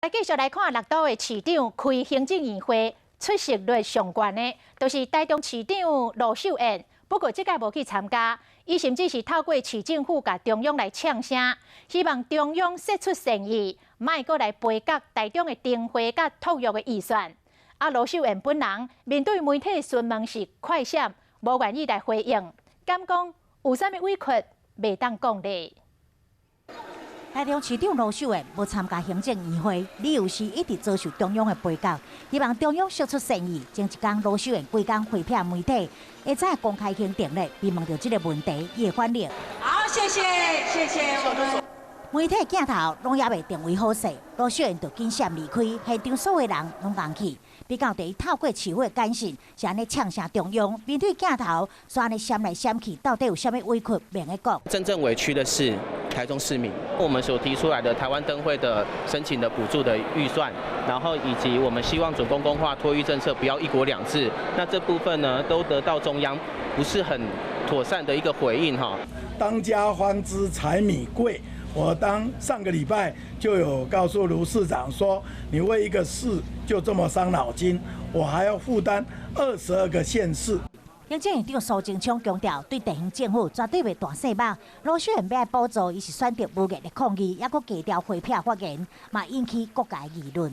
來繼續來看六都的市長開行政院會出席率上懸的，就是台中市長盧秀燕。不過這屆無去參加，伊甚至是透過市政府共中央來嗆聲，希望中央釋出善意，莫閣來杯葛台中的燈會佮托育的預算。啊，盧秀燕本人面對媒體詢問是快閃，無願意來回應，敢講有啥物委屈袂當講咧。台中市長盧秀燕無參加行政院會，理由是一直遭受中央的杯葛，希望中央釋出善意。前一工盧秀燕規工回避媒體，下早公開行程咧，被問到這個問題，伊的反應。好，謝謝，謝謝我們。媒體鏡頭攏猶未定位好勢，盧秀燕就緊閃離開，現場所有人攏愣去。比較佇透過市府的簡訊，是按呢嗆聲中央，面對鏡頭，煞按呢閃來閃去，到底有啥物委屈袂用講？真正委屈的是台中市民，我們所提出來的台灣燈會的申請的補助的預算，然後以及我們希望準公共化托育政策不要一國兩制，那這部分呢都得到中央不是很妥善的一個回應哈。當家方知柴米貴。我當上個禮拜就有告訴盧市長說，你為一個市就這麼傷腦筋，我還要負擔22個縣市。行政院長蘇貞昌強調，對地方政府絕對袂大細目。盧秀燕欲愛補助，伊是選擇無言的抗議，猶閣低調回避發言，嘛引起各界議論。